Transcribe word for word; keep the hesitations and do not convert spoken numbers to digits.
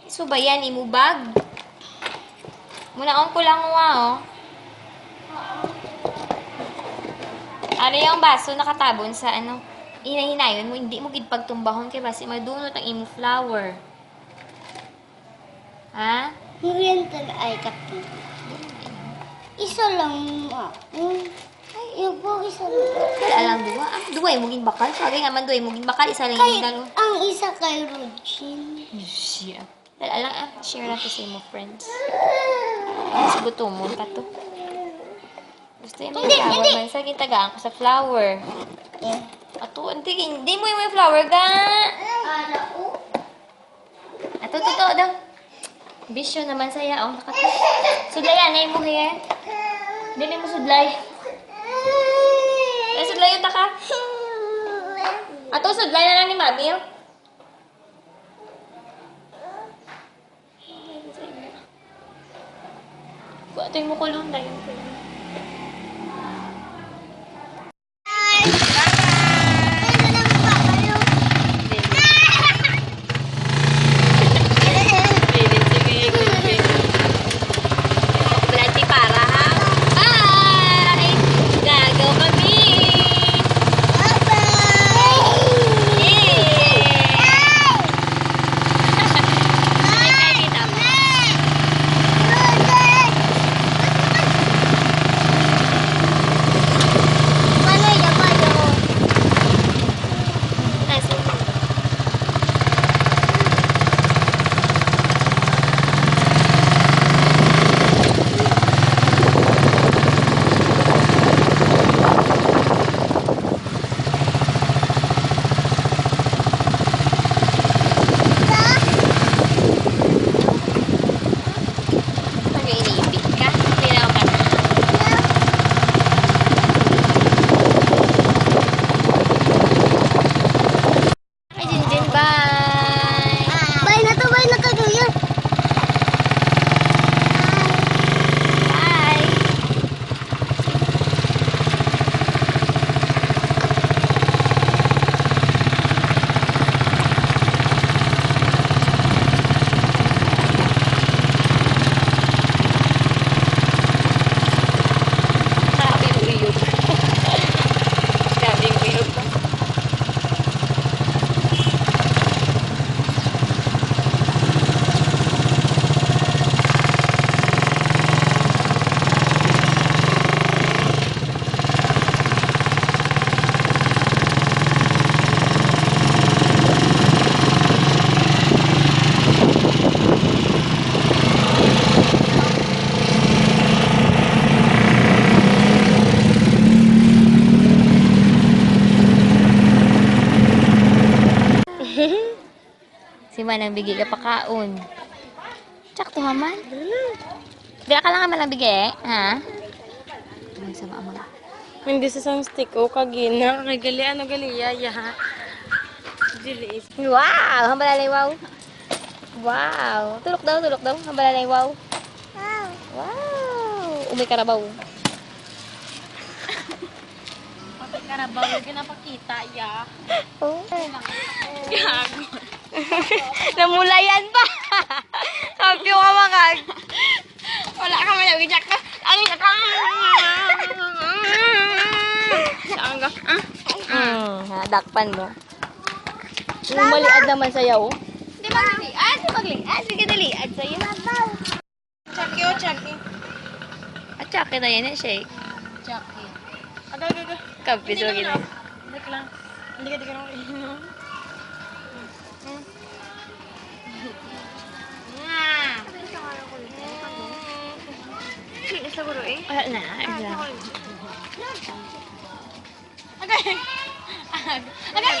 Subayan imo bag. Munaon ko lang wa, o. Ari ang baso nakatabon sa ano. Hinay-hinayon mo, indi mo gid pagtumbahon kay basi madunot ang imo flower. Ha? Muriente ay kape. Isa lang, ah. Mm. Ay, yung po, isa lang. Dali lang, duwa. Ah, duwa imo ginbakal. Sabagay nga man, duwa imo ginbakal. Isa lang imo dalo. Ang isa kay Rujin. Siya. Dali lang, ah. Share nato sa imo, friends. Mas gutomon ka to. Gusto niya mag-flower man. Sa gitagaan ko sa flower. Eh. Ato, ante, hindi mo yung flower, ga. Ala, o. Ato, to, to, daw. Bisyo naman saya, o. Sudlayan na imo hair. Dili mo sudlay. Ay, sudlayon ta ka. Ato, sudlay na lang ni Mami, o. Kuha tayo mo kulong, tayo mo kulong. Berati para, ha? Bye! Gagaw kami! Bye-bye! Yay! Pag-inibig ka, hindi na ako. Ay, Jinjin, bye. Bye na to, bye na to, Junior. Bye. Grabe ang uyog. Grabe ang uyog. Si Manang Bigi gapakaon. Sakto ha man. Dira ka lang ha Manang Bigi, ha? Ay, sama mo na. Hindi sa isang stick, o, kagina. Kay gali, ano, gali, ya, ya. Dili. Wow! Hambalalay, wow. Wow! Tulok daw, tulok daw. Hambalalay, wow. Wow! Umay karabaw. Pati karabaw, lagi na pakita, ya. O. Gago. Namulayan pa. Kampiyon ka, makag. Wala ka man, nag-jack ka. Ano ka? Saan ka? Ah. Mm, nadakpan mo. Maliad naman saya, o. Di ba, dali? Ah, di ba, dali? Ah, sige, dali. Ad sa'yo. Chucky, o, Chucky. Ah, Chucky na yan, eh, Shake. Chucky. Aga, aga, aga. Kampis lagi na. Dali lang. Dali ka, dali ka lang. Hmm. Mwah. Sige, siguro, eh. Wala na, ah, wala. Sige. Agay. Agay.